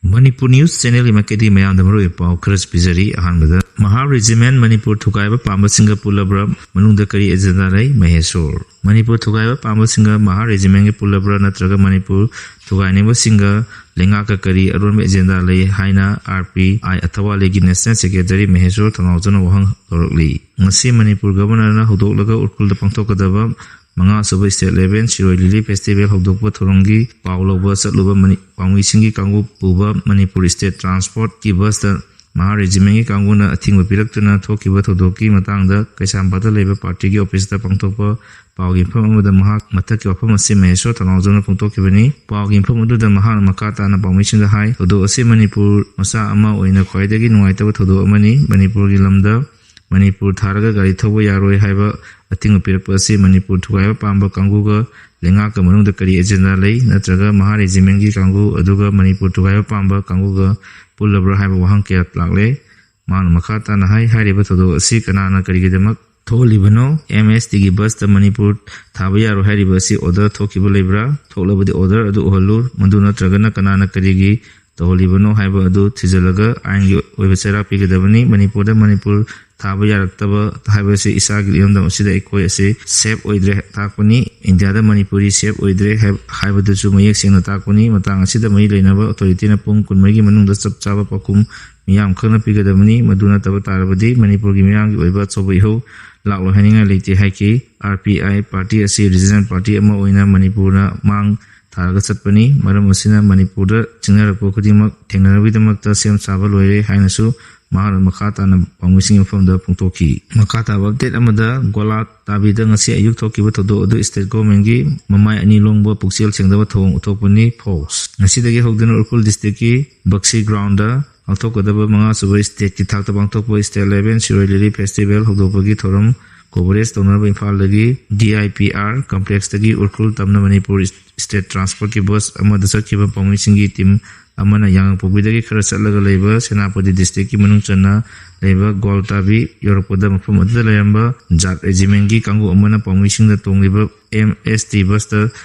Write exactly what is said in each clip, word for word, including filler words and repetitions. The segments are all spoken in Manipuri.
ꯃꯅꯤꯄꯨꯔ ꯅ꯭ꯌꯨꯁ ꯆꯦꯅꯦꯜꯒꯤ ꯃꯥꯏꯀꯩꯗꯒꯤ ꯃꯌꯥꯝꯗ ꯃꯔꯨꯑꯣꯏꯕ ꯄꯥꯎ ꯈꯔꯁꯨ ꯄꯤꯖꯔꯤ꯫ ꯑꯍꯥꯟꯕꯗ, ꯃꯍꯥ ꯔꯦꯖꯤꯃꯦꯟ ꯃꯅꯤꯄꯨꯔ ꯊꯨꯒꯥꯏꯕ ꯄꯥꯝꯕꯁꯤꯡꯒ ꯄꯨꯜꯂꯕ꯭ꯔꯥ? ꯃꯅꯨꯡꯗ ꯀꯔꯤ ꯑꯦꯖꯦꯟꯗꯥ ꯂꯩ? ꯃꯍꯦꯁꯣꯔ꯫ ꯃꯅꯤꯄꯨꯔ ꯊꯨꯒꯥꯏꯕ ꯄꯥꯝꯕꯁꯤꯡꯒ ꯃꯍꯥ ꯔꯦꯖꯤꯃꯦꯟꯒ ꯄꯨꯜꯂꯕ꯭ꯔꯥ? ꯅꯠꯇ꯭ꯔꯒ ꯃꯅꯤꯄꯨꯔ ꯊꯨꯒꯥꯏꯅꯤꯡꯕꯁꯤꯡꯒ ꯂꯩꯉꯥꯛꯀ ꯀꯔꯤ ꯑꯔꯣꯟꯕ ꯑꯦꯖꯦꯟꯗꯥ ꯂꯩ ꯍꯥꯏꯅ ꯑꯥꯔ ꯄꯤ ꯑꯥꯏ ꯑꯊꯋꯥꯂꯤꯒꯤ ꯅꯦꯁꯅꯦꯜ ꯁꯦꯀ꯭ꯔꯦꯇꯔꯤ ꯃꯍꯦꯁꯣꯔ ꯊꯧꯅꯥꯎꯖꯝꯅ ꯋꯥꯍꯪ ꯇꯧꯔꯛꯂꯤ꯫ ꯉꯁꯤ ꯃꯅꯤꯄꯨꯔ ꯒꯕꯔꯅꯔꯅ ꯍꯧꯗꯣꯛꯂꯒ ꯎꯈ꯭ꯔꯨꯜꯗ ꯄꯥꯡꯊꯣꯛꯀꯗꯕ ꯃꯉꯥꯁꯨꯕ ꯁ꯭ꯇꯦꯠ ꯂꯦꯚꯦꯜ ꯁꯤꯔꯣꯏ ꯂꯤꯂꯤ ꯐꯦꯁꯇꯤꯚꯦꯜ ꯍꯧꯗꯣꯛꯄ ꯊꯧꯔꯝꯒꯤ ꯄꯥꯎ ꯂꯧꯕ ꯆꯠꯂꯨꯕ ꯃꯅꯤ-, ꯄꯥꯎꯃꯤꯁꯤꯡꯒꯤ ꯀꯥꯡꯕꯨ ꯄꯨꯕ ꯃꯅꯤꯄꯨꯔ ꯁ꯭ꯇꯦꯠ ꯇ꯭ꯔꯥꯟꯁꯄꯣꯔꯠꯀꯤ ꯕꯁꯇ ꯃꯍꯥ ꯔꯦꯖꯤꯃꯦꯟꯒꯤ ꯀꯥꯡꯕꯨꯅ ꯑꯊꯤꯡꯕ ꯄꯤꯔꯛꯇꯨꯅ ꯊꯣꯛꯈꯤꯕ ꯊꯧꯗꯣꯛꯀꯤ ꯃꯇꯥꯡꯗ ꯀꯩꯁꯥꯝꯄꯥꯠꯇ ꯂꯩꯕ ꯄꯥꯔꯇꯤꯒꯤ ꯑꯣꯐꯤꯁꯇ ꯄꯥꯡꯊꯣꯛꯄ ꯄꯥꯎꯒꯤ ꯃꯤꯐꯝ ꯑꯃꯗ ꯃꯍꯥꯛ ꯃꯊꯛꯀꯤ ꯋꯥꯐꯝ ꯑꯁꯤ ꯃꯍꯦꯁꯣꯔ ꯊꯧꯅꯥꯎꯖꯝꯅ ꯐꯣꯡꯗꯣꯛꯈꯤꯕꯅꯤ꯫ ꯄꯥꯎꯒꯤ ꯃꯤꯐꯝ ꯑꯗꯨꯗ ꯃꯍꯥꯛꯅ ꯃꯈꯥ ꯇꯥꯅ ꯄꯥꯎꯃꯤꯁꯤꯡꯗ ꯍꯥꯏ, ꯊꯧꯗꯣꯛ ꯑꯁꯤ ꯃꯅꯤꯄꯨꯔ ꯃꯆꯥ ꯑꯃ ꯑꯣꯏꯅ ꯈ꯭ꯋꯥꯏꯗꯒꯤ ꯅꯨꯡꯉꯥꯏꯇꯕ ꯊꯧꯗꯣꯛ ꯑꯃꯅꯤ꯫ ꯃꯅꯤꯄꯨꯔꯒꯤ ꯂꯝꯗ ꯃꯅꯤꯄꯨꯔ ꯊꯥꯔꯒ ꯒꯥꯔꯤ ꯊꯧꯕ ꯌꯥꯔꯣꯏ ꯍꯥꯏꯕ ꯑꯊꯤꯡꯕ ꯄꯤꯔꯛꯄ ꯑꯁꯤ ꯃꯅꯤꯄꯨꯔ ꯊꯨꯒꯥꯏꯕ ꯄꯥꯝꯕ ꯀꯥꯡꯕꯨꯒ ꯂꯩꯉꯥꯛꯀ ꯃꯅꯨꯡꯗ ꯀꯔꯤ ꯑꯦꯖꯦꯟꯗꯥ ꯂꯩ? ꯅꯠꯇ꯭ꯔꯒ ꯃꯍꯥ ꯔꯦꯖꯤꯃꯦꯟꯒꯤ ꯀꯥꯡꯕꯨ ꯑꯗꯨꯒ ꯃꯅꯤꯄꯨꯔ ꯊꯨꯒꯥꯏꯕ ꯄꯥꯝꯕ ꯀꯥꯡꯕꯨꯒ ꯄꯨꯜꯂꯕ꯭ꯔꯥ ꯍꯥꯏꯕ ꯋꯥꯍꯪ ꯀꯌꯥ ꯂꯥꯛꯂꯦ꯫ ꯃꯍꯥꯛꯅ ꯃꯈꯥ ꯇꯥꯅ ꯍꯥꯏ, ꯍꯥꯏꯔꯤꯕ ꯊꯧꯗꯣꯛ ꯑꯁꯤ ꯀꯅꯥꯅ ꯀꯔꯤꯒꯤꯗꯃꯛ ꯊꯣꯛꯍꯜꯂꯤꯕꯅꯣ? ꯑꯦꯝ ꯑꯦꯁ ꯇꯤꯒꯤ ꯕꯁꯇ ꯃꯅꯤꯄꯨꯔ ꯊꯥꯕ ꯌꯥꯔꯣꯏ ꯍꯥꯏꯔꯤꯕ ꯑꯁꯤ ꯑꯣꯔꯗꯔ ꯊꯣꯛꯈꯤꯕ ꯂꯩꯕ꯭ꯔꯥ? ꯊꯣꯛꯂꯕꯗꯤ ꯑꯣꯔꯗꯔ ꯑꯗꯨ ꯎꯍꯜꯂꯨ꯫ ꯃꯗꯨ ꯅꯠꯇ꯭ꯔꯒꯅ ꯀꯅꯥꯅ ꯀꯔꯤꯒꯤ ꯇꯧꯍꯜꯂꯤꯕꯅꯣ ꯍꯥꯏꯕ ꯑꯗꯨ ꯊꯤꯖꯤꯜꯂꯒ ꯑꯥꯏꯟꯒꯤ ꯑꯣꯏꯕ ꯆꯩꯔꯥꯛ ꯄꯤꯒꯗꯕꯅꯤ꯫ ꯃꯅꯤꯄꯨꯔꯗ ꯃꯅꯤꯄꯨꯔ ꯊꯥꯕ ꯌꯥꯔꯛꯇꯕ ꯍꯥꯏꯕꯁꯤ ꯏꯁꯥꯒꯤ ꯏꯔꯝꯗꯝ ꯑꯁꯤꯗ ꯑꯩꯈꯣꯏ ꯑꯁꯤ ꯁꯦꯐ ꯑꯣꯏꯗ꯭ꯔꯦ ꯇꯥꯛꯄꯅꯤ꯫ ꯏꯟꯗꯤꯌꯥꯗ ꯃꯅꯤꯄꯨꯔꯤ ꯁꯦꯐ ꯑꯣꯏꯗ꯭ꯔꯦ ꯍꯥꯏꯕ-, ꯍꯥꯏꯕꯗꯨꯁꯨ ꯃꯌꯦꯛ ꯁꯦꯡꯅ ꯇꯥꯛꯄꯅꯤ꯫ ꯃꯇꯥꯡ ꯑꯁꯤꯗ ꯃꯔꯤ ꯂꯩꯅꯕ ꯑꯣꯊꯣꯔꯤꯇꯤꯅ ꯄꯨꯡ ꯀꯨꯟꯃꯔꯤꯒꯤ ꯃꯅꯨꯡꯗ ꯆꯞ ꯆꯥꯕ ꯄꯥꯎꯈꯨꯝ ꯃꯤꯌꯥꯝ ꯈꯪꯅ ꯄꯤꯒꯗꯕꯅꯤ꯫ ꯃꯗꯨ ꯅꯠꯇꯕ ꯇꯥꯔꯕꯗꯤ ꯃꯅꯤꯄꯨꯔꯒꯤ ꯃꯤꯌꯥꯝꯒꯤ ꯑꯣꯏꯕ ꯑꯆꯧꯕ ꯏꯍꯧ ꯂꯥꯛꯂꯣꯏ ꯍꯥꯏꯅꯤꯡꯉꯥꯏ ꯂꯩꯇꯦ ꯍꯥꯏꯈꯤ꯫ ꯑꯥꯔ ꯄꯤ ꯑꯥꯏ ꯄꯥꯔꯇꯤ ꯑꯁꯤ ꯔꯤꯖꯅꯦꯜ ꯄꯥꯔꯇꯤ ꯑꯃ ꯑꯣꯏꯅ ꯃꯅꯤꯄꯨꯔꯅ ꯃꯥꯡ ꯊꯥꯔꯒ ꯆꯠꯄꯅꯤ꯫ ꯃꯔꯝ ꯑꯁꯤꯅ ꯃꯅꯤꯄꯨꯔꯗ ꯆꯤꯡꯅꯔꯛꯄ ꯈꯨꯗꯤꯡꯃꯛ ꯊꯦꯡꯅꯅꯕꯒꯤꯗꯃꯛꯇ ꯁꯦꯝ ꯁꯥꯕ ꯂꯣꯏꯔꯦ ꯍꯥꯏꯅꯁꯨ ꯃꯍꯥꯛꯅ ꯃꯈꯥ ꯇꯥꯅ ꯄꯥꯎꯃꯤꯁꯤꯡꯒꯤ ꯃꯐꯝꯗ ꯐꯣꯡꯗꯣꯛꯈꯤ꯫ ꯃꯈꯥ ꯇꯥꯕ ꯑꯞꯗꯦꯠ ꯑꯃꯗ, ꯒꯣꯂꯥ ꯇꯥꯕꯤꯗ ꯉꯁꯤ ꯑꯌꯨꯛ ꯊꯣꯛꯈꯤꯕ ꯊꯧꯗꯣꯛ ꯑꯗꯨ ꯁ꯭ꯇꯦꯠ ꯒꯣꯚꯔꯟꯃꯦꯟꯠꯀꯤ ꯃꯃꯥꯏ ꯑꯅꯤ ꯂꯣꯡꯕ ꯄꯨꯛꯆꯦꯜ ꯁꯦꯡꯗꯕ ꯊꯧꯑꯣꯡ ꯎꯠꯊꯣꯛꯄꯅꯤ꯫ ꯐꯣꯛꯁ꯫ ꯉꯁꯤꯗꯒꯤ ꯍꯧꯗꯨꯅ ꯎꯈ꯭ꯔꯨꯜ ꯗꯤꯁꯇ꯭ꯔꯤꯛꯀꯤ ꯕꯛꯁꯤ ꯒ꯭ꯔꯥꯎꯟꯗ ꯄꯥꯡꯊꯣꯛꯀꯗꯕ ꯃꯉꯥꯁꯨꯕ ꯁ꯭ꯇꯦꯠꯀꯤ ꯊꯥꯛꯇ ꯄꯥꯡꯊꯣꯛꯄ ꯁ꯭ꯇꯦꯠ ꯂꯦꯚꯦꯜ ꯁꯤꯔꯣꯏ ꯂꯤꯂꯤ ꯐꯦꯁꯇꯤꯚꯦꯜ ꯍꯧꯗꯣꯛꯄꯒꯤ ꯊꯧꯔꯝ ꯀꯣꯚꯔꯦꯖ ꯇꯧꯅꯅꯕ ꯏꯝꯐꯥꯜꯗꯒꯤ D I P R ꯀꯝꯄ꯭ꯂꯦꯛꯁꯇꯒꯤ Ukhrul ꯇꯝꯅ ꯃꯅꯤꯄꯨꯔ ꯁ꯭ꯇꯦꯠ ꯇ꯭ꯔꯥꯟꯁꯄꯣꯔꯠꯀꯤ ꯕꯁ ꯑꯃꯗ ꯆꯠꯈꯤꯕ ꯄꯥꯎꯃꯤꯁꯤꯡꯒꯤ ꯇꯤꯝ ꯑꯃꯅ ꯌꯥꯡꯉꯪꯄꯣꯛꯄꯤꯗꯒꯤ ꯈꯔ ꯆꯠꯂꯒ ꯂꯩꯕ ꯁꯦꯅꯥꯄꯇꯤ ꯗꯤꯁꯇ꯭ꯔꯤꯛꯀꯤ ꯃꯅꯨꯡ ꯆꯟꯅ ꯂꯩꯕ ꯒ꯭ꯋꯥꯜꯇꯥꯕꯤ ꯌꯧꯔꯛꯄꯗ ꯃꯐꯝ ꯑꯗꯨꯗ ꯂꯩꯔꯝꯕ ꯖꯥꯠ ꯔꯦꯖꯤꯃꯦꯟꯠꯀꯤ ꯀꯥꯡꯕꯨ ꯑꯃꯅ ꯄꯥꯎꯃꯤꯁꯤꯡꯗ ꯇꯣꯡꯂꯤꯕ ꯑꯦꯝ ꯑꯦꯁ ꯇꯤ ꯕꯁꯇ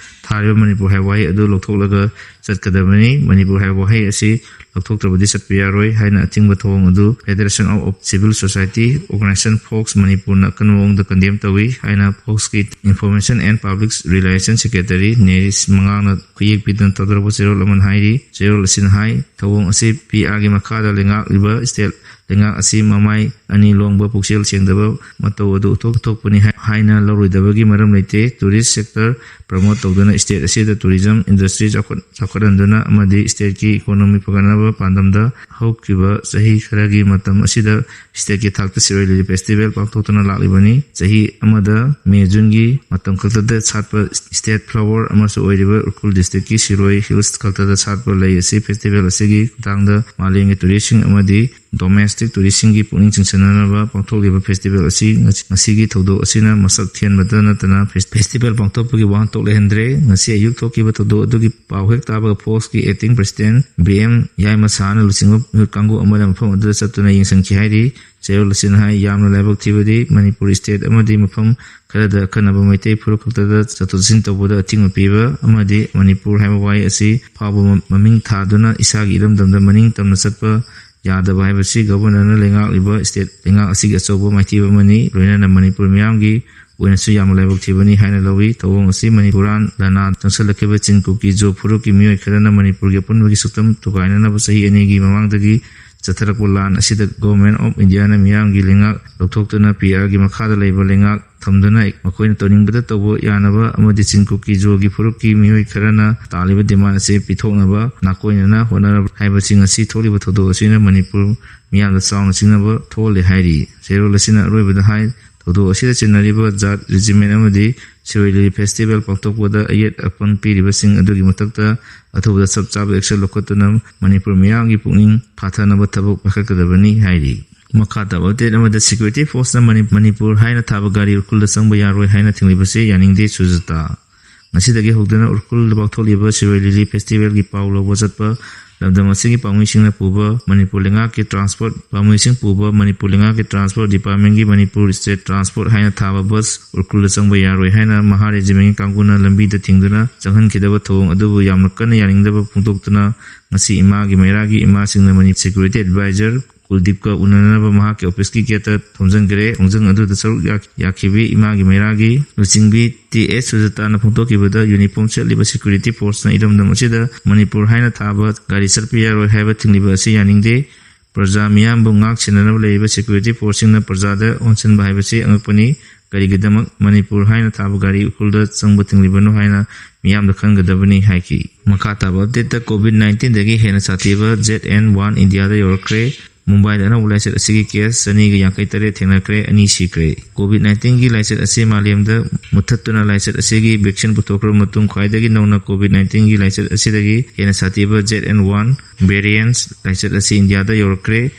ꯊꯥꯔꯤꯕ ꯃꯅꯤꯄꯨꯔ ꯍꯥꯏꯕ ꯋꯥꯍꯩ ꯑꯗꯨ ꯂꯧꯊꯣꯛꯂꯒ ꯆꯠꯀꯗꯕꯅꯤ꯫ ꯃꯅꯤꯄꯨꯔ ꯍꯥꯏꯕ ꯋꯥꯍꯩ ꯑꯁꯤ ꯂꯧꯊꯣꯛꯇ꯭ꯔꯕꯗꯤ ꯆꯠꯄ ꯌꯥꯔꯣꯏ ꯍꯥꯏꯅ ꯑꯊꯤꯡꯕ ꯊꯧꯑꯣꯡ ꯑꯗꯨ Federation of Civil Society Organization, fox, ꯃꯅꯤꯄꯨꯔꯅ ꯑꯀꯟꯕ ꯃꯑꯣꯡꯗ condemn ꯇꯧꯏ ꯍꯥꯏꯅ ꯐꯣꯛꯁꯀꯤ Information and Public Relation Secretary ꯅꯦꯔꯤꯁ ꯃꯉꯥꯡꯅ ꯈꯨꯌꯦꯛ ꯄꯤꯗꯨꯅ ꯊꯥꯗꯣꯔꯛꯄ ꯆꯦꯔꯣꯜ ꯑꯃꯅ ꯍꯥꯏꯔꯤ꯫ ꯆꯦꯔꯣꯜ ꯑꯁꯤꯅ ꯍꯥꯏ, ꯊꯧꯑꯣꯡ ꯑꯁꯤ ꯄꯤ ꯑꯥꯔꯒꯤ ꯃꯈꯥꯗ ꯂꯩꯉꯥꯛꯂꯤꯕ ꯁ꯭ꯇꯦꯠ ꯂꯩꯉꯥꯛ ꯑꯁꯤ ꯃꯃꯥꯏ ꯑꯅꯤ ꯂꯣꯡꯕ ꯄꯨꯛꯆꯦꯜ ꯁꯦꯡꯗꯕ ꯃꯇꯧ ꯑꯗꯨ ꯎꯠꯊꯣꯛ ꯊꯣꯛꯄꯅꯤ ꯍꯥꯏ-, ꯍꯥꯏꯅ ꯂꯧꯔꯣꯏꯗꯕꯒꯤ ꯃꯔꯝ ꯂꯩꯇꯦ꯫ ꯇꯨꯔꯤꯁ ꯁꯦꯛꯇꯔ ꯄ꯭ꯔꯃꯣꯠ ꯇꯧꯗꯨꯅ ꯁ꯭ꯇꯦꯠ ꯑꯁꯤꯗ ꯇꯨꯔꯤꯖꯝ ꯏꯟꯗꯁꯇ꯭ꯔꯤ ꯆꯥꯎꯈꯠ-, ꯆꯥꯎꯈꯠꯍꯟꯗꯨꯅ ꯑꯃꯗꯤ ꯁ꯭ꯇꯦꯠꯀꯤ ꯏꯀꯣꯅꯣꯃꯤ ꯐꯒꯠꯅꯕ ꯄꯥꯟꯗꯝꯗ ꯍꯧꯈꯤꯕ ꯆꯍꯤ ꯈꯔꯒꯤ ꯃꯇꯝ ꯑꯁꯤꯗ ꯁ꯭ꯇꯦꯠꯀꯤ ꯊꯥꯛꯇ ꯁꯤꯔꯣꯏ ꯂꯤꯂꯤ ꯐꯦꯁꯇꯤꯚꯦꯜ ꯄꯥꯡꯊꯣꯛꯇꯨꯅ ꯂꯥꯛꯂꯤꯕꯅꯤ꯫ ꯆꯍꯤ ꯑꯃꯗ ꯃꯦ ꯖꯨꯟꯒꯤ ꯃꯇꯝ ꯈꯛꯇꯗ ꯁꯥꯠꯄ ꯁ꯭ꯇꯦꯠ ꯐ꯭ꯂꯥꯋꯔ ꯑꯃꯁꯨ ꯑꯣꯏꯔꯤꯕ ꯎꯈ꯭ꯔꯨꯜ ꯗꯤꯁꯇ꯭ꯔꯤꯛꯀꯤ ꯁꯤꯔꯣꯏ ꯍꯤꯜꯁ ꯈꯛꯇꯗ ꯁꯥꯠꯄ ꯂꯩ ꯑꯁꯤ ꯐꯦꯁꯇꯤꯚꯦꯜ ꯑꯁꯤꯒꯤ ꯈꯨꯠꯊꯥꯡꯗ ꯃꯥꯂꯦꯝꯒꯤ ꯇꯨꯔꯤꯁꯁꯤꯡ ꯑꯃꯗꯤ ꯗꯣꯃꯦꯁꯇꯤꯛ ꯇꯨꯔꯤꯁꯁꯤꯡꯒꯤ ꯄꯨꯛꯅꯤꯡ ꯆꯤꯡꯁꯤꯟꯅꯅꯕ ꯄꯥꯡꯊꯣꯛꯂꯤꯕ ꯐꯦꯁꯇꯤꯚꯦꯜ ꯑꯁꯤ ꯉꯁꯤ-, ꯉꯁꯤꯒꯤ ꯊꯧꯗꯣꯛ ꯑꯁꯤꯅ ꯃꯁꯛ ꯊꯦꯟꯕꯇ ꯅꯠꯇꯅ ꯐꯦꯁ-, ꯐꯦꯁꯇꯤꯚꯦꯜ ꯄꯥꯡꯊꯣꯛꯄꯒꯤ ꯋꯥꯍꯟꯊꯣꯛ ꯂꯩꯍꯟꯗ꯭ꯔꯦ꯫ ꯉꯁꯤ ꯑꯌꯨꯛ ꯊꯣꯛꯈꯤꯕ ꯊꯧꯗꯣꯛ ꯑꯗꯨꯒꯤ ꯄꯥꯎ ꯍꯦꯛ ꯇꯥꯕꯒ ꯐꯣꯛꯁꯀꯤ acting president ꯕꯤ ꯑꯦꯝ ꯌꯥꯏꯃꯁꯥꯅ ꯂꯨꯆꯤꯡꯕ ꯃꯤꯍꯨꯠ ꯀꯥꯡꯕꯨ ꯑꯃꯅ ꯃꯐꯝ ꯑꯗꯨꯗ ꯆꯠꯇꯨꯅ ꯌꯦꯡꯁꯤꯟꯈꯤ ꯍꯥꯏꯔꯤ꯫ ꯆꯦꯔꯣꯜ ꯑꯁꯤꯅ ꯍꯥꯏ, ꯌꯥꯝꯅ ꯂꯥꯏꯕꯛ ꯊꯤꯕꯗꯤ ꯃꯅꯤꯄꯨꯔ ꯁ꯭ꯇꯦꯠ ꯑꯃꯗꯤ ꯃꯐꯝ ꯈꯔꯗ ꯑꯈꯟꯅꯕ ꯃꯩꯇꯩ ꯐꯨꯔꯨꯞ ꯈꯛꯇꯗ ꯆꯠꯊꯣꯛ ꯆꯠꯁꯤꯟ ꯇꯧꯕꯗ ꯑꯊꯤꯡꯕ ꯄꯤꯕ ꯑꯃꯗꯤ ꯃꯅꯤꯄꯨꯔ ꯍꯥꯏꯕ ꯋꯥꯍꯩ ꯑꯁꯤ ꯐꯥꯎꯕ ꯃ-, ꯃꯃꯤꯡ ꯊꯥꯗꯨꯅ ꯏꯁꯥꯒꯤ ꯏꯔꯝꯗꯝꯗ ꯃꯅꯤꯡ ꯇꯝꯅ ꯆꯠꯄ ꯌꯥꯗꯕ ꯍꯥꯏꯕꯁꯤ ꯒꯚꯔꯅꯔꯅ ꯂꯩꯉꯥꯛꯂꯤꯕ ꯁ꯭ꯇꯦꯠ ꯂꯩꯉꯥꯛ ꯑꯁꯤꯒꯤ ꯑꯆꯧꯕ ꯃꯥꯏꯊꯤꯕ ꯑꯃꯅꯤ꯫ ꯂꯣꯏꯅꯅ ꯃꯅꯤꯄꯨꯔ ꯃꯤꯌꯥꯝꯒꯤ ꯑꯣꯏꯅꯁꯨ ꯌꯥꯝꯅ ꯂꯥꯏꯕꯛ ꯊꯤꯕꯅꯤ ꯍꯥꯏꯅ ꯂꯧꯏ꯫ ꯊꯧꯑꯣꯡ ꯑꯁꯤ ꯃꯅꯤꯄꯨꯔꯥꯟ ꯂꯅꯥ ꯆꯪꯁꯤꯜꯂꯛꯈꯤꯕ ꯆꯤꯟ ꯀꯨꯀꯤ ꯖꯣ ꯐꯨꯔꯨꯞꯀꯤ ꯃꯤꯑꯣꯏ ꯈꯔꯅ ꯃꯅꯤꯄꯨꯔꯒꯤ ꯑꯄꯨꯟꯕꯒꯤ ꯁꯛꯇꯝ ꯊꯨꯒꯥꯏꯅꯅꯕ ꯆꯍꯤ ꯑꯅꯤꯒꯤ ꯃꯃꯥꯡꯗꯒꯤ ꯆꯠꯊꯔꯛꯄ ꯂꯥꯟ ꯑꯁꯤꯗ Government of Indiaꯅ ꯃꯤꯌꯥꯝꯒꯤ ꯂꯩꯉꯥꯛ ꯂꯧꯊꯣꯛꯇꯨꯅ ꯄꯤ ꯑꯥꯔꯒꯤ ꯃꯈꯥꯗ ꯂꯩꯕ ꯂꯩꯉꯥꯛ ꯊꯝꯗꯨꯅ ꯃꯈꯣꯏꯅ ꯇꯧꯅꯤꯡꯕꯗ ꯇꯧꯕ ꯌꯥꯅꯕ ꯑꯃꯗꯤ ꯆꯤꯟ ꯀꯨꯀꯤ ꯖꯣꯒꯤ ꯐꯨꯔꯨꯞꯀꯤ ꯃꯤꯑꯣꯏ ꯈꯔꯅ ꯇꯥꯜꯂꯤꯕ demand ꯑꯁꯤ ꯄꯤꯊꯣꯛꯅꯕ ꯅꯥꯀꯣꯏꯅꯅ ꯍꯣꯠꯅꯔꯕ ꯍꯥꯏꯕꯁꯤ ꯉꯁꯤ ꯊꯣꯛꯂꯤꯕ ꯊꯧꯗꯣꯛ ꯑꯁꯤꯅ ꯃꯅꯤꯄꯨꯔ ꯃꯤꯌꯥꯝꯗ ꯆꯥꯎꯅ ꯆꯤꯡꯅꯕ ꯊꯣꯛꯍꯜꯂꯦ ꯍꯥꯏꯔꯤ꯫ ꯆꯦꯔꯣꯜ ꯑꯁꯤꯅ ꯑꯔꯣꯏꯕꯗ ꯍꯥꯏ, ꯊꯧꯗꯣꯛ ꯑꯁꯤꯗ ꯆꯤꯟꯅꯔꯤꯕ ꯖꯥꯠ, ꯔꯤꯖꯤꯃꯦꯟ ꯑꯃꯗꯤ ꯁꯤꯔꯣꯏ ꯂꯤꯂꯤ ꯐꯦꯁꯇꯤꯚꯦꯜ ꯄꯥꯡꯊꯣꯛꯄꯗ ꯑꯌꯦꯠ ꯑꯄꯟ ꯄꯤꯔꯤꯕꯁꯤꯡ ꯑꯗꯨꯒꯤ ꯃꯊꯛꯇ ꯑꯊꯨꯕꯗ ꯆꯞ ꯆꯥꯕ action ꯂꯧꯈꯠꯇꯨꯅ ꯃꯅꯤꯄꯨꯔ ꯃꯤꯌꯥꯝꯒꯤ ꯄꯨꯛꯅꯤꯡ ꯐꯥꯊꯅꯕ ꯊꯕꯛ ꯄꯥꯏꯈꯠꯀꯗꯕꯅꯤ ꯍꯥꯏꯔꯤ꯫ ꯃꯈꯥ ꯇꯥꯕ update ꯑꯃꯗ, ꯁꯦꯀ꯭ꯌꯨꯔꯤꯇꯤ ꯐꯣꯔꯁꯅ ꯃꯅꯤ-, ꯃꯅꯤꯄꯨꯔ ꯍꯥꯏꯅ ꯊꯥꯕ ꯒꯥꯔꯤ ꯎꯈ꯭ꯔꯨꯜꯗ ꯆꯪꯕ ꯌꯥꯔꯣꯏ ꯍꯥꯏꯅ ꯊꯤꯡꯂꯤꯕꯁꯤ ꯌꯥꯅꯤꯡꯗꯦ, ꯁꯨꯖꯥꯇꯥ꯫ ꯉꯁꯤꯗꯒꯤ ꯍꯧꯗꯨꯅ ꯎꯈ꯭ꯔꯨꯜꯗ ꯄꯥꯡꯊꯣꯛꯂꯤꯕ ꯁꯤꯔꯣꯏ ꯂꯤꯂꯤ ꯐꯦꯁꯇꯤꯚꯦꯜꯒꯤ ꯄꯥꯎ ꯂꯧꯕ ꯆꯠꯄ ꯂꯝꯗꯝ ꯑꯁꯤꯒꯤ ꯄꯥꯝꯃꯤꯁꯤꯡꯅ ꯄꯨꯕ ꯃꯅꯤꯄꯨꯔ ꯂꯩꯉꯥꯛꯀꯤ ꯇ꯭ꯔꯥꯟꯁꯄꯣꯔꯠ ꯄꯥꯝꯃꯤꯁꯤꯡ ꯄꯨꯕ ꯃꯅꯤꯄꯨꯔ ꯂꯩꯉꯥꯛꯀꯤ ꯇ꯭ꯔꯥꯟꯁꯄꯣꯔꯠ ꯗꯤꯄꯥꯔꯠꯃꯦꯟꯒꯤ ꯃꯅꯤꯄꯨꯔ ꯁ꯭ꯇꯦꯠ ꯇ꯭ꯔꯥꯟꯁꯄꯣꯔꯠ ꯍꯥꯏꯅ ꯊꯥꯕ ꯕꯁ ꯎꯈ꯭ꯔꯨꯜꯗ ꯆꯪꯕ ꯌꯥꯔꯣꯏ ꯍꯥꯏꯅ ꯃꯍꯥ ꯔꯦꯖꯤꯃꯦꯟꯒꯤ ꯀꯥꯡꯕꯨꯅ ꯂꯝꯕꯤꯗ ꯊꯤꯡꯗꯨꯅ ꯆꯪꯍꯟꯈꯤꯗꯕ ꯊꯧꯑꯣꯡ ꯑꯗꯨꯕꯨ ꯌꯥꯝꯅ ꯀꯟꯅ ꯌꯥꯅꯤꯡꯗꯕ ꯐꯣꯡꯗꯣꯛꯇꯨꯅ ꯉꯁꯤ ꯏꯃꯥꯒꯤ ꯃꯩꯔꯥꯒꯤ ꯏꯃꯥꯁꯤꯡꯅ ꯃꯅꯤ ꯁꯦꯀ꯭ꯌꯨꯔꯤꯇꯤ ꯑꯦꯗꯚꯥꯏꯖꯔ ꯀꯨꯜꯗꯤꯞꯀ ꯎꯅꯅꯕ ꯃꯍꯥꯛꯀꯤ ꯑꯣꯐꯤꯁꯀꯤ ꯒꯦꯠꯇ ꯊꯣꯝꯖꯤꯟꯈ꯭ꯔꯦ꯫ ꯊꯣꯡꯖꯤꯟ ꯑꯗꯨꯗ ꯁꯔꯨꯛ ꯌꯥ-, ꯌꯥꯈꯤꯕꯤ ꯏꯃꯥꯒꯤ ꯃꯩꯔꯥꯒꯤ ꯂꯨꯆꯤꯡꯕꯤ ꯇꯤ ꯑꯦꯁ ꯁꯨꯖꯥꯇꯥꯅ ꯐꯣꯡꯗꯣꯛꯈꯤꯕꯗ ꯌꯨꯅꯤꯐꯣꯔꯝ ꯁꯦꯠꯂꯤꯕ ꯁꯦꯀ꯭ꯌꯨꯔꯤꯇꯤ ꯐꯣꯔꯁꯅ ꯏꯔꯝꯗꯝ ꯑꯁꯤꯗ ꯃꯅꯤꯄꯨꯔ ꯍꯥꯏꯅ ꯊꯥꯕ ꯒꯥꯔꯤ ꯆꯠꯄ ꯌꯥꯔꯣꯏ ꯍꯥꯏꯕ ꯊꯤꯡꯂꯤꯕ ꯑꯁꯤ ꯌꯥꯅꯤꯡꯗꯦ꯫ ꯄ꯭ꯔꯖꯥ ꯃꯤꯌꯥꯝꯕꯨ ꯉꯥꯛ ꯁꯦꯟꯅꯅꯕ ꯂꯩꯔꯤꯕ ꯁꯦꯀ꯭ꯌꯨꯔꯤꯇꯤ ꯐꯣꯔꯁꯁꯤꯡꯅ ꯄ꯭ꯔꯖꯥꯗ ꯑꯣꯟꯁꯤꯟꯕ ꯍꯥꯏꯕꯁꯤ ꯑꯉꯛꯄꯅꯤ꯫ ꯀꯔꯤꯒꯤꯗꯃꯛ ꯃꯅꯤꯄꯨꯔ ꯍꯥꯏꯅ ꯊꯥꯕ ꯒꯥꯔꯤ ꯎꯈ꯭ꯔꯨꯜꯗ ꯆꯪꯕ ꯊꯤꯡꯂꯤꯕꯅꯣ ꯍꯥꯏꯅ ꯃꯤꯌꯥꯝꯗ ꯈꯪꯒꯗꯕꯅꯤ ꯍꯥꯏꯈꯤ꯫ ꯃꯈꯥ ꯇꯥꯕ ꯑꯞꯗꯦꯠꯇ ꯀꯣꯚꯤꯗ ꯅꯥꯏꯟꯇꯤꯟꯗꯒꯤ ꯍꯦꯟꯅ ꯁꯥꯊꯤꯕ ꯖꯦꯠ ꯑꯦꯟ ꯋꯥꯟ ꯏꯟꯗꯤꯌꯥꯗ ꯌꯧꯔꯛꯈ꯭ꯔꯦ꯫ ꯃꯨꯝꯕꯥꯏꯗ ꯑꯅꯧꯕ ꯂꯥꯏꯆꯠ ꯑꯁꯤꯒꯤ ꯀꯦꯁ ꯆꯅꯤꯒ ꯌꯥꯡꯈꯩ ꯇꯔꯦꯠ ꯊꯦꯡꯅꯈ꯭ꯔꯦ, ꯑꯅꯤ ꯁꯤꯈ꯭ꯔꯦ꯫ ꯀꯣꯚꯤꯗ ꯅꯥꯏꯟꯇꯤꯟꯒꯤ ꯂꯥꯏꯆꯠ ꯑꯁꯤ ꯃꯥꯂꯦꯝꯗ ꯃꯨꯠꯊꯠꯇꯨꯅ ꯂꯥꯏꯆꯠ ꯑꯁꯤꯒꯤ ꯚꯦꯛꯁꯤꯟ ꯄꯨꯊꯣꯛꯈ꯭ꯔꯕ ꯃꯇꯨꯡ ꯈ꯭ꯋꯥꯏꯗꯒꯤ ꯅꯧꯅ ꯀꯣꯚꯤꯗ ꯅꯥꯏꯟꯇꯤꯟꯒꯤ ꯂꯥꯏꯆꯠ ꯑꯁꯤꯗꯒꯤ ꯍꯦꯟꯅ ꯁꯥꯊꯤꯕ ꯖꯦꯠ ꯑꯦꯟ ꯋꯥꯟ ꯚꯦꯔꯤꯌꯦꯟꯁ ꯂꯥꯏꯆꯠ ꯑꯁꯤ ꯏꯟꯗꯤꯌꯥꯗ ꯌꯧꯔꯛꯈ꯭ꯔꯦ꯫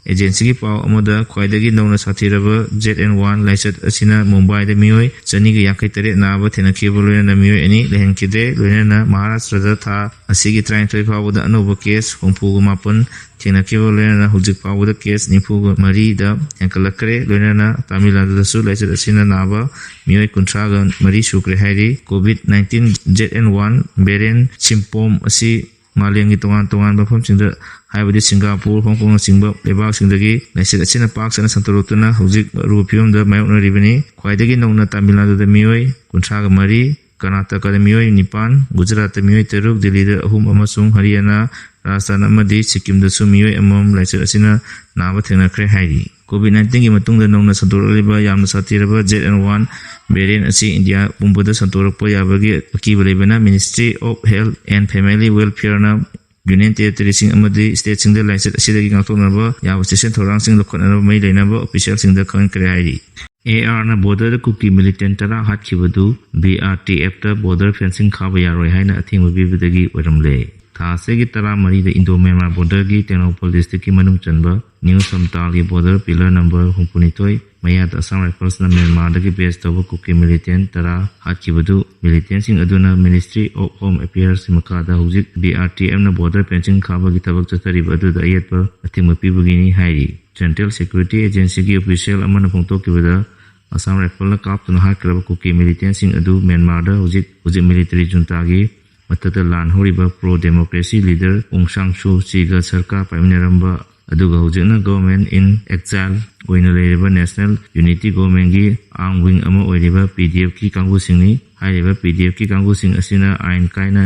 ꯑꯦꯖꯦꯟꯁꯤꯒꯤ ꯄꯥꯎ ꯑꯃꯗ ꯈ꯭ꯋꯥꯏꯗꯒꯤ ꯅꯧꯅ ꯁꯥꯊꯤꯔꯕ ꯖꯦꯠ ꯑꯦꯟ ꯋꯥꯟ ꯂꯥꯏꯆꯠ ꯑꯁꯤꯅ ꯃꯨꯝꯕꯥꯏꯗ ꯃꯤꯑꯣꯏ ꯆꯅꯤꯒ ꯌꯥꯡꯈꯩ ꯇꯔꯦꯠ ꯅꯥꯕ ꯊꯦꯡꯅꯈꯤꯕ ꯂꯣꯏꯅꯅ ꯃꯤꯑꯣꯏ ꯑꯅꯤ ꯂꯩꯍꯟꯈꯤꯗ꯭ꯔꯦ꯫ ꯂꯣꯏꯅꯅ ꯃꯍꯥꯔꯥꯁꯇ꯭ꯔꯗ ꯊꯥ ꯑꯁꯤꯒꯤ ꯇꯔꯥꯅꯤꯊꯣꯏ ꯐꯥꯎꯕꯗ ꯑꯅꯧꯕ ꯀꯦꯁ ꯍꯨꯝꯐꯨꯒ ꯃꯥꯄꯟ ꯊꯦꯡꯅꯈꯤꯕ ꯂꯣꯏꯅꯅ ꯍꯧꯖꯤꯛ ꯐꯥꯎꯕꯗ ꯀꯦꯁ ꯅꯤꯐꯨꯒ ꯃꯔꯤꯗ ꯍꯦꯟꯒꯠꯂꯛꯈ꯭ꯔꯦ꯫ ꯂꯣꯏꯅꯅ ꯇꯥꯃꯤꯜ ꯅꯥꯗꯨꯗꯁꯨ ꯂꯥꯏꯆꯠ ꯑꯁꯤꯅ ꯅꯥꯕ ꯃꯤꯑꯣꯏ ꯀꯨꯟꯊ꯭ꯔꯥꯒ ꯃꯔꯤ ꯁꯨꯈ꯭ꯔꯦ ꯍꯥꯏꯔꯤ꯫ Covid nineteen J N one variant ꯁꯤꯝꯄꯣꯝ ꯑꯁꯤ ꯃꯥꯂꯦꯝꯒꯤ ꯇꯣꯉꯥꯟ ꯇꯣꯉꯥꯟꯕ ꯃꯐꯝꯁꯤꯡꯗ, ꯍꯥꯏꯕꯗꯤ ꯁꯤꯡꯒꯥꯄꯨꯔ, ꯍꯣꯡ ꯀꯣꯡꯅꯆꯤꯡꯕ ꯂꯩꯕꯥꯛꯁꯤꯡꯗꯒꯤ ꯂꯥꯏꯆꯠ ꯑꯁꯤꯅ ꯄꯥꯛ ꯁꯟꯅ ꯁꯟꯗꯣꯔꯛꯇꯨꯅ ꯍꯧꯖꯤꯛ ꯑꯔꯨꯕ ꯐꯤꯕꯝꯗ ꯃꯥꯌꯣꯛꯅꯔꯤꯕꯅꯤ꯫ ꯈ꯭ꯋꯥꯏꯗꯒꯤ ꯅꯧꯅ ꯇꯥꯃꯤꯜ ꯅꯥꯗꯨꯗ ꯃꯤꯑꯣꯏ ꯀꯨꯟꯊ꯭ꯔꯥꯒ ꯃꯔꯤ, ꯀꯔꯅꯥꯇꯀꯥꯗ ꯃꯤꯑꯣꯏ ꯅꯤꯄꯥꯟ, ꯒꯨꯖꯔꯥꯠꯇ ꯃꯤꯑꯣꯏ ꯇꯔꯨꯛ, ꯗꯤꯜꯂꯤꯗ ꯑꯍꯨꯝ ꯑꯃꯁꯨꯡ ꯍꯔꯤꯌꯥꯅꯥ ꯔꯥꯖꯁꯊꯥꯟ ꯑꯃꯗꯤ ꯁꯤꯛꯀꯤꯝꯗꯁꯨ ꯃꯤꯑꯣꯏ ꯑꯃꯃꯝ ꯂꯥꯏꯆꯠ ꯑꯁꯤꯅ ꯅꯥꯕ ꯊꯦꯡꯅꯈ꯭ꯔꯦ ꯍꯥꯏꯔꯤ꯫ ꯀꯣꯚꯤꯗ ꯅꯥꯏꯟꯇꯤꯟꯒꯤ ꯃꯇꯨꯡꯗ ꯅꯧꯅ ꯁꯟꯗꯣꯔꯛꯂꯤꯕ ꯌꯥꯝꯅ ꯁꯥꯊꯤꯔꯕ ꯖꯦꯠ ꯑꯦꯟ ꯋꯥꯟ ꯚꯦꯔꯤꯌꯦꯟ ꯑꯁꯤ ꯏꯟꯗꯤꯌꯥ ꯄꯨꯝꯕꯗ ꯁꯟꯗꯣꯔꯛꯄ ꯌꯥꯕꯒꯤ ꯑꯀꯤꯕ ꯂꯩꯕꯅ Ministry of Health and Family Welfare ꯅ ꯌꯨꯅꯤꯌꯟ ꯇꯦꯔꯤꯇꯣꯔꯤꯁꯤꯡ ꯑꯃꯗꯤ ꯁ꯭ꯇꯦꯠꯁꯤꯡꯗ ꯂꯥꯏꯆꯠ ꯑꯁꯤꯗꯒꯤ ꯉꯥꯛꯊꯣꯛꯅꯕ ꯌꯥꯕ ꯆꯦꯛꯁꯤꯟ ꯊꯧꯔꯥꯡꯁꯤꯡ ꯂꯧꯈꯠꯅꯕ ꯃꯔꯤ ꯂꯩꯅꯕ ꯑꯣꯐꯤꯁꯤꯌꯦꯜꯁꯤꯡꯗ ꯈꯪꯍꯟꯈ꯭ꯔꯦ ꯍꯥꯏꯔꯤ꯫ ꯑꯦ ꯑꯥꯔꯅ ꯕꯣꯔꯗꯔꯗ ꯀꯨꯀꯤ ꯃꯤꯂꯤꯇꯦꯟ ꯇꯔꯥ ꯍꯥꯠꯈꯤꯕꯗꯨ ꯕꯤ ꯑꯥꯔ ꯇꯤ ꯑꯦꯐꯇ ꯕꯣꯔꯗꯔ ꯐꯦꯟꯁꯤꯡ ꯈꯥꯕ ꯌꯥꯔꯣꯏ ꯍꯥꯏꯅ ꯑꯊꯤꯡꯕ ꯄꯤꯕꯗꯒꯤ ꯑꯣꯏꯔꯝꯂꯦ꯫ ꯊꯥ ꯑꯁꯤꯒꯤ ꯇꯔꯥꯃꯔꯤꯗ ꯏꯟꯗꯣ ꯃ꯭ꯌꯥꯟꯃꯥꯔ ꯕꯣꯔꯗꯔꯒꯤ ꯇꯦꯡꯅꯧꯄꯜ ꯗꯤꯁꯇ꯭ꯔꯤꯛꯀꯤ ꯃꯅꯨꯡ ꯆꯟꯕ ꯅ꯭ꯌꯨ ꯁꯝꯇꯥꯜꯒꯤ ꯕꯣꯔꯗꯔ ꯄꯤꯂꯔ ꯅꯝꯕꯔ ꯍꯨꯝꯐꯨꯅꯤꯊꯣꯏ ꯃꯌꯥꯗ Assam Riflesꯅ ꯃ꯭ꯌꯥꯟꯃꯥꯔꯗꯒꯤ base ꯇꯧꯕ ꯀꯨꯀꯤ militant ꯇꯔꯥ ꯍꯥꯠꯈꯤꯕꯗꯨ militantꯁꯤꯡ ꯑꯗꯨꯅ Ministry of Home Affairsꯀꯤ ꯃꯈꯥꯗ ꯍꯧꯖꯤꯛ BRTFꯅ border fencing ꯈꯥꯕꯒꯤ ꯊꯕꯛ ꯆꯠꯊꯔꯤꯕ ꯑꯗꯨꯗ ꯑꯌꯦꯠꯄ ꯑꯊꯤꯡꯕ ꯄꯤꯕꯒꯤꯅꯤ ꯍꯥꯏꯔꯤ꯫ Central Security Agencyꯒꯤ official ꯑꯃꯅ ꯐꯣꯡꯗꯣꯛꯈꯤꯕꯗ, Assam Riflesꯅ ꯀꯥꯞꯇꯨꯅ ꯍꯥꯠꯈ꯭ꯔꯕ ꯀꯨꯀꯤ militantꯁꯤꯡ ꯑꯗꯨ ꯃ꯭ꯌꯥꯟꯃꯥꯔꯗ ꯍꯧꯖꯤꯛ ꯍꯧꯖꯤꯛ military juntaꯒꯤ ꯃꯊꯛꯇ ꯂꯥꯟ ꯍꯧꯔꯤꯕ pro democracy leader ꯑꯣꯡ ꯁꯥꯡ ꯁꯨ ꯆꯤꯒ ꯁꯔꯀꯥꯔ ꯄꯥꯏꯃꯤꯟꯅꯔꯝꯕ, ꯑꯗꯨꯒ ꯍꯧꯖꯤꯛꯅ government in exile ꯑꯣꯏꯅ ꯂꯩꯔꯤꯕ National Unity Governmentꯀꯤ arm wing ꯑꯃ ꯑꯣꯏꯔꯤꯕ PDFꯀꯤ ꯀꯥꯡꯕꯨꯁꯤꯡꯅꯤ꯫ ꯍꯥꯏꯔꯤꯕ PDFꯀꯤ ꯀꯥꯡꯕꯨꯁꯤꯡ ꯑꯁꯤꯅ ꯑꯥꯏꯟ ꯀꯥꯏꯅ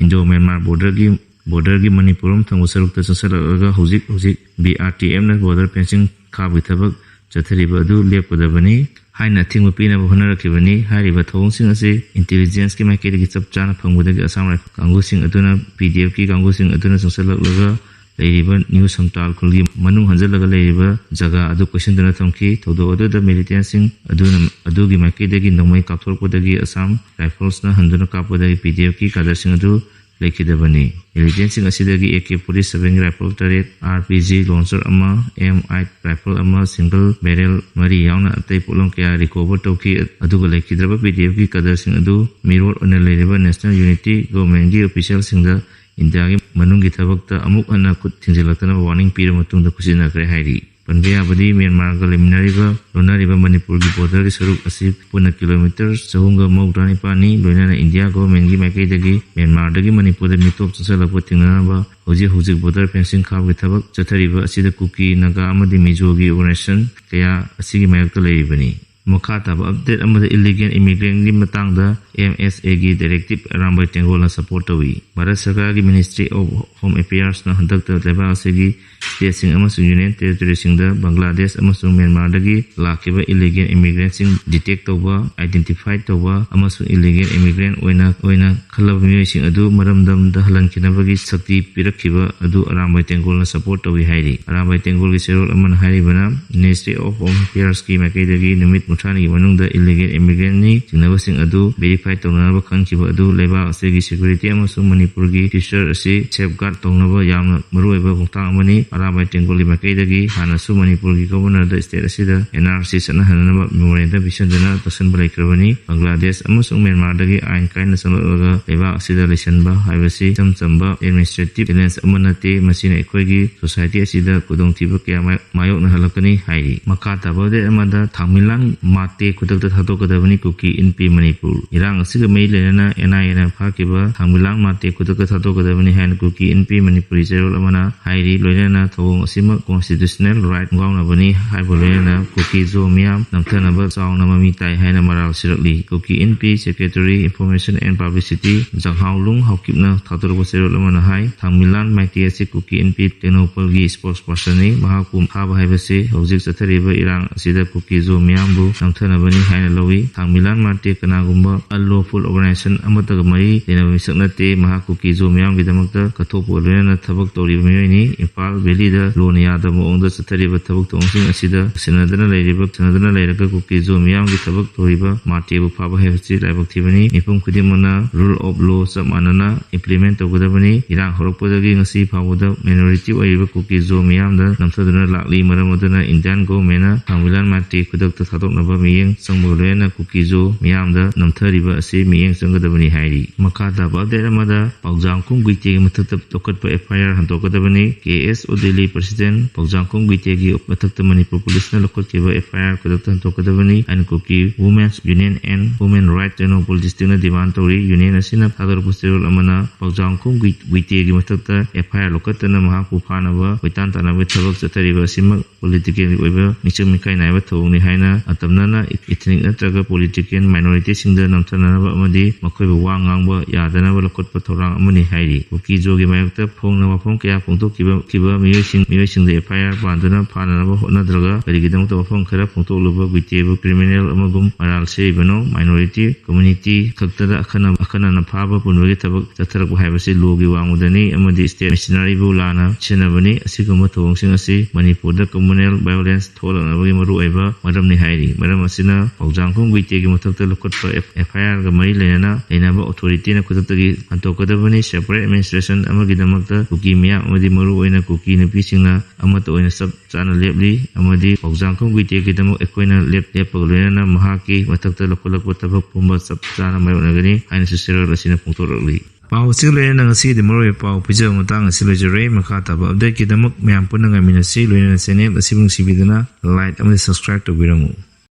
Indo Myanmar borderꯒꯤ borderꯒꯤ ꯃꯅꯤꯄꯨꯔ ꯑꯃ ꯊꯪꯕ ꯁꯔꯨꯛꯇ ꯆꯪꯁꯤꯜꯂꯛꯂꯒ ꯍꯧꯖꯤꯛ ꯍꯧꯖꯤꯛ BRTFꯅ border fencing ꯈꯥꯕꯒꯤ ꯊꯕꯛ ꯆꯠꯊꯔꯤꯕ ꯑꯗꯨ ꯂꯦꯞꯀꯗꯕꯅꯤ ꯍꯥꯏꯅ ꯑꯊꯤꯡꯕ ꯄꯤꯅꯕ ꯍꯣꯠꯅꯔꯛꯈꯤꯕꯅꯤ꯫ ꯍꯥꯏꯔꯤꯕ ꯊꯧꯑꯣꯡꯁꯤꯡ ꯑꯁꯤ intelligenceꯀꯤ ꯃꯥꯏꯀꯩꯗꯒꯤ ꯆꯞ ꯆꯥꯅ ꯐꯪꯕꯗꯒꯤ Assam Rifles ꯀꯥꯡꯕꯨꯁꯤꯡ ꯑꯗꯨꯅ PDFꯀꯤ ꯀꯥꯡꯕꯨꯁꯤꯡ ꯑꯗꯨꯅ ꯆꯪꯁꯤꯜꯂꯛꯂꯒ ꯂꯩꯔꯤꯕ ꯅ꯭ꯌꯨ ꯁꯝꯇꯥꯜ ꯈꯨꯜꯒꯤ ꯃꯅꯨꯡ ꯍꯟꯖꯤꯜꯂꯒ ꯂꯩꯔꯤꯕ ꯖꯒꯥ ꯑꯗꯨ ꯀꯣꯏꯁꯤꯟꯗꯨꯅ ꯊꯝꯈꯤ꯫ ꯊꯧꯗꯣꯛ ꯑꯗꯨꯗ militantꯁꯤꯡ ꯑꯗꯨꯅ ꯑꯗꯨꯒꯤ ꯃꯥꯏꯀꯩꯗꯒꯤ ꯅꯣꯡꯃꯩ ꯀꯥꯞꯊꯣꯔꯛꯄꯗꯒꯤ Assam Riflesꯅ ꯍꯟꯗꯨꯅ ꯀꯥꯞꯄꯗꯒꯤ PDFꯀꯤ cadreꯁꯤꯡ ꯑꯗꯨ ꯂꯩꯈꯤꯗꯕꯅꯤ꯫ Militantꯁꯤꯡ ꯑꯁꯤꯗꯒꯤ AK forty seven rifle ꯇꯔꯦꯠ, RPG launcher ꯑꯃ, M eight rifle ꯑꯃ, single barrel ꯃꯔꯤ ꯌꯥꯎꯅ ꯑꯇꯩ ꯄꯣꯠꯂꯝ ꯀꯌꯥ recover ꯇꯧꯈꯤ꯫ ꯑꯗꯨꯒ ꯂꯩꯈꯤꯗ꯭ꯔꯕ PDFꯀꯤ cadreꯁꯤꯡ ꯑꯗꯨ ꯃꯤꯔꯣꯠ ꯑꯣꯏꯅ ꯂꯩꯔꯤꯕ National Unity Governmentꯀꯤ officialꯁꯤꯡꯗ ꯏꯟꯗꯤꯌꯥꯒꯤ ꯃꯅꯨꯡꯒꯤ ꯊꯕꯛꯇ ꯑꯃꯨꯛ ꯍꯟꯅ ꯈꯨꯠ ꯊꯤꯡꯖꯤꯜꯂꯛꯇꯅꯕ warning ꯄꯤꯔꯕ ꯃꯇꯨꯡꯗ ꯈꯨꯠꯁꯤꯟꯅꯈ꯭ꯔꯦ ꯍꯥꯏꯔꯤ꯫ ꯄꯟꯕ ꯌꯥꯕꯗꯤ ꯃ꯭ꯌꯥꯟꯃꯥꯔꯒ ꯂꯩꯃꯤꯟꯅꯔꯤꯕ, ꯂꯣꯟꯅꯔꯤꯕ ꯃꯅꯤꯄꯨꯔꯒꯤ borderꯒꯤ ꯁꯔꯨꯛ ꯑꯁꯤ ꯄꯨꯟꯅ kilometre ꯆꯍꯨꯝꯒ ꯃꯧꯗ꯭ꯔꯥ ꯅꯤꯄꯥꯟꯅꯤ꯫ ꯂꯣꯏꯅꯅ ꯏꯟꯗꯤꯌꯥ governmentꯀꯤ ꯃꯥꯏꯀꯩꯗꯒꯤ ꯃ꯭ꯌꯥꯟꯃꯥꯔꯗꯒꯤ ꯃꯅꯤꯄꯨꯔꯗ ꯃꯤꯇꯣꯞ ꯆꯪꯁꯤꯜꯂꯛꯄ ꯊꯤꯡꯅꯅꯕ ꯍꯧꯖꯤꯛ ꯍꯧꯖꯤꯛ border fencing ꯈꯥꯕꯒꯤ ꯊꯕꯛ ꯆꯠꯊꯔꯤꯕ ꯑꯁꯤꯗ ꯀꯨꯀꯤ, ꯅꯥꯒꯥ ꯑꯃꯗꯤ ꯃꯤꯖꯣꯒꯤ organization ꯀꯌꯥ ꯑꯁꯤꯒꯤ ꯃꯥꯌꯣꯛꯇ ꯂꯩꯔꯤꯕꯅꯤ꯫ ꯃꯈꯥ ꯇꯥꯕ update ꯑꯃꯗ illegal immigrantꯀꯤ ꯃꯇꯥꯡꯗ MHAꯒꯤ directive ꯑꯔꯥꯝꯕꯥꯏ ꯇꯦꯡꯒꯣꯜꯅ support ꯇꯧꯏ꯫ ꯚꯥꯔꯠ ꯁꯔꯀꯥꯔꯒꯤ Ministry of Home Affairsꯅ ꯍꯟꯗꯛꯇ ꯂꯩꯕꯥꯛ ꯑꯁꯤꯒꯤ stateꯁꯤꯡ ꯑꯃꯁꯨꯡ union territoryꯁꯤꯡꯗ ꯕꯪꯒ꯭ꯂꯥꯗꯦꯁ ꯑꯃꯁꯨꯡ ꯃ꯭ꯌꯥꯟꯃꯥꯔꯗꯒꯤ ꯂꯥꯛꯈꯤꯕ illegal immigrantꯁꯤꯡ detect ꯇꯧꯕ, identify ꯇꯧꯕ ꯑꯃꯁꯨꯡ illegal immigrant ꯑꯣꯏꯅ ꯑꯣꯏꯅ ꯈꯜꯂꯕ ꯃꯤꯑꯣꯏꯁꯤꯡ ꯑꯗꯨ ꯃꯔꯝꯗꯝꯗ ꯍꯜꯍꯟꯈꯤꯅꯕꯒꯤ ꯁꯛꯇꯤ ꯄꯤꯔꯛꯈꯤꯕ ꯑꯗꯨ ꯑꯔꯥꯝꯕꯥꯏ ꯇꯦꯡꯒꯣꯜꯅ support ꯇꯧꯏ ꯍꯥꯏꯔꯤ꯫ ꯑꯔꯥꯝꯕꯥꯏ ꯇꯦꯡꯒꯣꯜꯒꯤ ꯆꯦꯔꯣꯜ ꯑꯃꯅ ꯍꯥꯏꯔꯤꯕꯅ, Ministry of Home Affairsꯀꯤ ꯃꯥꯏꯀꯩꯗꯒꯤ ꯅꯨꯃꯤꯠ ꯀꯨꯟꯊ꯭ꯔꯥꯅꯤꯒꯤ ꯃꯅꯨꯡꯗ illegal immigrantꯅꯤ ꯆꯤꯡꯅꯕꯁꯤꯡ ꯑꯗꯨ verify ꯇꯧꯅꯅꯕ ꯈꯟꯈꯤꯕ ꯑꯗꯨ ꯂꯩꯕꯥꯛ ꯑꯁꯤꯒꯤ security ꯑꯃꯁꯨꯡ ꯃꯅꯤꯄꯨꯔꯒꯤ future ꯑꯁꯤ safeguard ꯇꯧꯅꯕ ꯌꯥꯝꯅ ꯃꯔꯨꯑꯣꯏꯕ ꯈꯣꯡꯊꯥꯡ ꯑꯃꯅꯤ꯫ ꯃꯔꯥꯕꯥꯏ ꯇꯦꯡꯒꯣꯜꯒꯤ ꯃꯥꯏꯀꯩꯗꯒꯤ ꯍꯥꯟꯅꯁꯨ ꯃꯅꯤꯄꯨꯔꯒꯤ Governorꯗ state ꯑꯁꯤꯗ NRC ꯆꯠꯅꯍꯟꯅꯕ memorandum ꯄꯤꯁꯤꯟꯗꯨꯅ ꯇꯛꯁꯟꯕ ꯂꯩꯈ꯭ꯔꯕꯅꯤ꯫ ꯕꯪꯒ꯭ꯂꯥꯗꯦꯁ ꯑꯃꯁꯨꯡ ꯃ꯭ꯌꯥꯟꯃꯥꯔꯗꯒꯤ ꯑꯥꯏꯟ ꯀꯥꯏꯅ ꯆꯪꯂꯛꯂꯒ ꯂꯩꯕꯥꯛ ꯑꯁꯤꯗ ꯂꯩꯁꯟꯕ ꯍꯥꯏꯕꯁꯤ ꯏꯆꯝ ꯆꯝꯕ administrative challenge ꯑꯃ ꯅꯠꯇꯦ꯫ ꯃꯁꯤꯅ ꯑꯩꯈꯣꯏꯒꯤ society ꯑꯁꯤꯗ ꯈꯨꯗꯣꯡꯊꯤꯕ ꯀꯌꯥ ꯃꯥꯌꯣꯛꯅꯍꯜꯂꯛꯀꯅꯤ ꯍꯥꯏꯔꯤ꯫ ꯃꯈꯥ ꯇꯥꯕ update ꯑꯃꯗ, ꯊꯥꯡꯃꯩꯂꯥꯡ ꯃꯥꯇꯦ ꯈꯨꯗꯛꯇ ꯊꯥꯗꯣꯛꯀꯗꯕꯅꯤ ꯀꯨꯀꯤ ꯏꯟꯄꯤ ꯃꯅꯤꯄꯨꯔ꯫ ꯏꯔꯥꯡ ꯑꯁꯤꯒ ꯃꯔꯤ ꯂꯩꯅꯅ NIAꯅ ꯐꯥꯈꯤꯕ ꯊꯥꯡꯃꯩꯂꯥꯡ ꯃꯥꯇꯦ ꯈꯨꯗꯛꯇ ꯊꯥꯗꯣꯛꯀꯗꯕꯅꯤ ꯍꯥꯏꯅ ꯀꯨꯀꯤ ꯏꯟꯄꯤ ꯃꯅꯤꯄꯨꯔꯤ ꯆꯦꯔꯣꯜ ꯑꯃꯅ ꯍꯥꯏꯔꯤ꯫ ꯂꯣꯏꯅꯅ ꯊꯧꯑꯣꯡ ꯑꯁꯤꯃꯛ constitutional right ꯈꯣꯡꯒꯥꯎꯅꯕꯅꯤ ꯍꯥꯏꯕ ꯂꯣꯏꯅꯅ ꯀꯨꯀꯤ ꯖꯣ ꯃꯤꯌꯥꯝ ꯅꯝꯊꯅꯕ ꯆꯥꯎꯅ ꯃꯃꯤ ꯇꯥꯏ ꯍꯥꯏꯅ ꯃꯔꯥꯜ ꯁꯤꯔꯛꯂꯤ꯫ ꯀꯨꯀꯤ ꯏꯟꯄꯤ Secretary Information and Publicity ꯖꯪꯍꯥꯎꯂꯨꯡ ꯍꯥꯎꯀꯤꯞꯅ ꯊꯥꯗꯣꯔꯛꯄ ꯆꯦꯔꯣꯜ ꯑꯃꯅ ꯍꯥꯏ, ꯊꯥꯡꯃꯩꯂꯥꯟ ꯃꯥꯏꯇꯤ ꯑꯁꯤ ꯀꯨꯀꯤ ꯏꯟꯄꯤ ꯇꯦꯡꯅꯧꯄꯜꯒꯤ spokespersonꯅꯤ꯫ ꯃꯍꯥꯛꯄꯨ ꯐꯥꯕ ꯍꯥꯏꯕꯁꯤ ꯍꯧꯖꯤꯛ ꯆꯠꯊꯔꯤꯕ ꯏꯔꯥꯡ ꯑꯁꯤꯗ ꯀꯨꯀꯤ ꯖꯣ ꯃꯤꯌꯥꯝꯕꯨ ꯅꯝꯊꯅꯕꯅꯤ ꯍꯥꯏꯅ ꯂꯧꯏ꯫ ꯊꯥꯡꯃꯩꯂꯥꯟ ꯃꯥꯇꯦ ꯀꯅꯥꯒꯨꯝꯕ unlawful organization ꯑꯃꯠꯇꯒ ꯃꯔꯤ ꯂꯩꯅꯕ ꯃꯤꯁꯛ ꯅꯠꯇꯦ꯫ ꯃꯍꯥꯛ ꯀꯨꯀꯤ ꯖꯣ ꯃꯤꯌꯥꯝꯒꯤꯗꯃꯛꯇ ꯀꯠꯊꯣꯛꯄꯒ ꯂꯣꯏꯅꯅ ꯊꯕꯛ ꯇꯧꯔꯤꯕ ꯃꯤꯑꯣꯏꯅꯤ꯫ ꯏꯝꯐꯥꯜ ꯚꯦꯂꯤꯗ ꯂꯣꯅ ꯌꯥꯗꯕ ꯃꯑꯣꯡꯗ ꯆꯠꯊꯔꯤꯕ ꯊꯕꯛ ꯊꯧꯑꯣꯡꯁꯤꯡ ꯑꯁꯤꯗ ꯁꯤꯟꯅꯗꯨꯅ ꯂꯩꯔꯤꯕ, ꯁꯤꯟꯅꯗꯨꯅ ꯂꯩꯔꯒ ꯀꯨꯀꯤ ꯖꯣ ꯃꯤꯌꯥꯝꯒꯤ ꯊꯕꯛ ꯇꯧꯔꯤꯕ ꯃꯥꯇꯦꯕꯨ ꯐꯥꯕ ꯍꯥꯏꯕꯁꯤ ꯂꯥꯏꯕꯛ ꯊꯤꯕꯅꯤ꯫ ꯃꯤꯄꯨꯝ ꯈꯨꯗꯤꯡꯃꯛꯅ rule of law ꯆꯞ ꯃꯥꯟꯅꯅ implement ꯇꯧꯒꯗꯕꯅꯤ꯫ ꯏꯔꯥꯡ ꯍꯧꯔꯛꯄꯗꯒꯤ ꯉꯁꯤ ꯐꯥꯎꯕꯗ minority ꯑꯣꯏꯔꯤꯕ ꯀꯨꯀꯤ ꯖꯣ ꯃꯤꯌꯥꯝꯗ ꯅꯝꯊꯗꯨꯅ ꯂꯥꯛꯂꯤ꯫ ꯃꯔꯝ ꯑꯗꯨꯅ Indian Governmentꯅ ꯊꯥꯡꯃꯩꯂꯥꯟ ꯃꯥꯇꯦ ꯈꯨꯗꯛꯇ ꯊꯥꯗꯣꯛꯅꯕ ꯃꯤꯠꯌꯦꯡ ꯆꯪꯕꯒ ꯂꯣꯏꯅꯅ ꯀꯨꯀꯤ ꯖꯣ ꯃꯤꯌꯥꯝꯗ ꯅꯝꯊꯔꯤꯕ ꯑꯁꯤ ꯃꯤꯠꯌꯦꯡ ꯆꯪꯒꯗꯕꯅꯤ ꯍꯥꯏꯔꯤ꯫ ꯃꯈꯥ ꯇꯥꯕ update ꯑꯃꯗ, ꯄꯥꯎꯖꯥꯡꯈꯣꯡ ꯒꯨꯏꯇꯦꯒꯤ ꯃꯊꯛꯇ ꯂꯧꯈꯠꯄ FIR ꯍꯟꯗꯣꯛꯀꯗꯕꯅꯤ꯫ KSO Delhi President ꯄꯥꯎꯖꯥꯡꯈꯣꯡ ꯒꯨꯏꯇꯦꯒꯤ ꯃꯊꯛꯇ ꯃꯅꯤꯄꯨꯔ Policeꯅ ꯂꯧꯈꯠꯈꯤꯕ FIR ꯈꯨꯗꯛꯇ ꯍꯟꯗꯣꯛꯀꯗꯕꯅꯤ ꯍꯥꯏꯅ ꯀꯨꯀꯤ Women's Union and Human Rights Tenopal Districtꯅ demand ꯇꯧꯔꯤ꯫ Union ꯑꯁꯤꯅ ꯊꯥꯗꯣꯔꯛꯄ ꯆꯦꯔꯣꯜ ꯑꯃꯅ ꯄꯥꯎꯖꯥꯡꯈꯣꯡ ꯒꯨꯏ-, ꯒꯨꯏꯇꯦꯒꯤ ꯃꯊꯛꯇ FIR ꯂꯧꯈꯠꯇꯅ ꯃꯍꯥꯛꯄꯨ ꯐꯥꯅꯕ ꯀꯣꯏꯇꯥꯟ ꯇꯥꯟꯅꯕꯒꯤ ꯊꯕꯛ ꯆꯠꯊꯔꯤꯕ ꯑꯁꯤꯃꯛ politicalꯒꯤ ꯑꯣꯏꯕ ꯃꯤꯆꯪ ꯃꯤꯈꯥꯏ ꯅꯥꯏꯕ ꯊꯧꯑꯣꯡꯅꯤ ꯍꯥꯏꯅ ꯑꯇꯝꯅꯅ ethnic ꯅꯠꯇ꯭ꯔꯒ political minorityꯁꯤꯡꯗ ꯅꯝꯊꯅꯅꯕ ꯑꯃꯗꯤ ꯃꯈꯣꯏꯕꯨ ꯋꯥ ꯉꯥꯡꯕ ꯌꯥꯗꯅꯕ ꯂꯧꯈꯠꯄ ꯊꯧꯔꯥꯡ ꯑꯃꯅꯤ ꯍꯥꯏꯔꯤ꯫ ꯀꯨꯀꯤ ꯖꯣꯒꯤ ꯃꯥꯌꯣꯛꯇ ꯐꯣꯡꯅ ꯋꯥꯐꯝ ꯀꯌꯥ ꯐꯣꯡꯗꯣꯛꯈꯤꯕ, ꯈꯤꯕ ꯃꯤꯑꯣꯏꯁꯤꯡ, ꯃꯤꯑꯣꯏꯁꯤꯡꯗ FIR ꯄꯥꯟꯗꯨꯅ ꯐꯥꯅꯅꯕ ꯍꯣꯠꯅꯗ꯭ꯔꯒ ꯀꯔꯤꯒꯤꯗꯃꯛꯇ ꯋꯥꯐꯝ ꯈꯔ ꯐꯣꯡꯗꯣꯛꯂꯨꯕ ꯒꯨꯏꯇꯦꯕꯨ criminal ꯑꯃꯒꯨꯝ ꯃꯔꯥꯜ ꯁꯤꯔꯤꯕꯅꯣ? Minority community ꯈꯛꯇꯗ ꯑꯈꯟꯅ-, ꯑꯈꯟꯅꯅ ꯐꯥꯕ ꯄꯨꯟꯕꯒꯤ ꯊꯕꯛ ꯆꯠꯊꯔꯛꯄ ꯍꯥꯏꯕꯁꯤ lawꯒꯤ ꯋꯥꯡꯃꯗꯅꯤ ꯑꯃꯗꯤ state machineryꯕꯨ ꯂꯥꯟꯅ ꯁꯤꯖꯤꯟꯅꯕꯅꯤ꯫ ꯑꯁꯤꯒꯨꯝꯕ ꯊꯧꯑꯣꯡꯁꯤꯡ ꯑꯁꯤ ꯃꯅꯤꯄꯨꯔꯗ communal violence ꯊꯣꯛꯍꯜꯂꯛꯅꯕꯒꯤ ꯃꯔꯨꯑꯣꯏꯕ ꯃꯔꯝꯅꯤ ꯍꯥꯏꯔꯤ꯫ ꯃꯔꯝ ꯑꯁꯤꯅ ꯐꯧꯖꯥꯡꯈꯣꯡ ꯒꯨꯏꯇꯦꯒꯤ ꯃꯊꯛꯇ ꯂꯧꯈꯠꯄ ꯑꯦꯐ ꯑꯥꯏ ꯑꯥꯔꯒ ꯃꯔꯤ ꯂꯩꯅꯅ ꯂꯩꯅꯕ ꯑꯣꯊꯣꯔꯤꯇꯤꯅ ꯈꯨꯗꯛꯇꯒꯤ ꯍꯟꯗꯣꯛꯀꯗꯕꯅꯤ꯫ ꯁꯦꯄꯔꯦꯠ ꯑꯦꯗꯃꯤꯅꯤꯁꯇ꯭ꯔꯦꯁꯟ ꯑꯃꯒꯤꯗꯃꯛꯇ ꯀꯨꯀꯤ ꯃꯤꯌꯥꯝ ꯑꯃꯗꯤ ꯃꯔꯨꯑꯣꯏꯅ ꯀꯨꯀꯤ ꯅꯨꯄꯤꯁꯤꯡꯅ ꯑꯃꯠꯇ ꯑꯣꯏꯅ ꯆꯞ ꯆꯥꯅ ꯂꯦꯞꯂꯤ ꯑꯃꯗꯤ ꯐꯧꯖꯥꯡꯈꯣꯡ ꯒꯨꯏꯇꯦꯒꯤꯗꯃꯛ ꯑꯩꯈꯣꯏꯅ ꯂꯦꯞ-, ꯂꯦꯞꯄꯒ ꯂꯣꯏꯅꯅ ꯃꯍꯥꯛꯀꯤ ꯃꯊꯛꯇ ꯂꯧꯈꯠꯂꯛꯄ ꯊꯕꯛ ꯄꯨꯝꯕ ꯆꯞ ꯆꯥꯅ ꯃꯥꯌꯣꯛꯅꯒꯅꯤ ꯍꯥꯏꯅꯁꯨ ꯆꯦꯔꯣꯜ ꯑꯁꯤꯅ ꯐꯣꯡꯗꯣꯔꯛꯂꯤ꯫ ꯄꯥꯎ ꯑꯁꯤꯒ ꯂꯣꯏꯅꯅ ꯉꯁꯤꯒꯤꯗꯤ ꯃꯔꯨꯑꯣꯏꯕ ꯄꯥꯎ ꯄꯤꯖꯕ ꯃꯇꯥꯡ ꯑꯁꯤ ꯂꯣꯏꯖꯔꯦ꯫ ꯃꯈꯥ ꯇꯥꯕ ꯑꯞꯗꯦꯠꯀꯤꯗꯃꯛ ꯃꯌꯥꯝ ꯄꯨꯟꯅ ꯉꯥꯏꯃꯤꯟꯅꯁꯤ꯫ ꯂꯣꯏꯅꯅ ꯆꯦꯅꯦꯜ ꯑꯁꯤꯕꯨ ꯅꯨꯡꯁꯤꯕꯤꯗꯨꯅ ꯂꯥꯏꯛ ꯑꯃꯗꯤ ꯁꯕꯁꯀ꯭ꯔꯥꯏꯕ ꯇꯧꯕꯤꯔꯝꯃꯨ꯫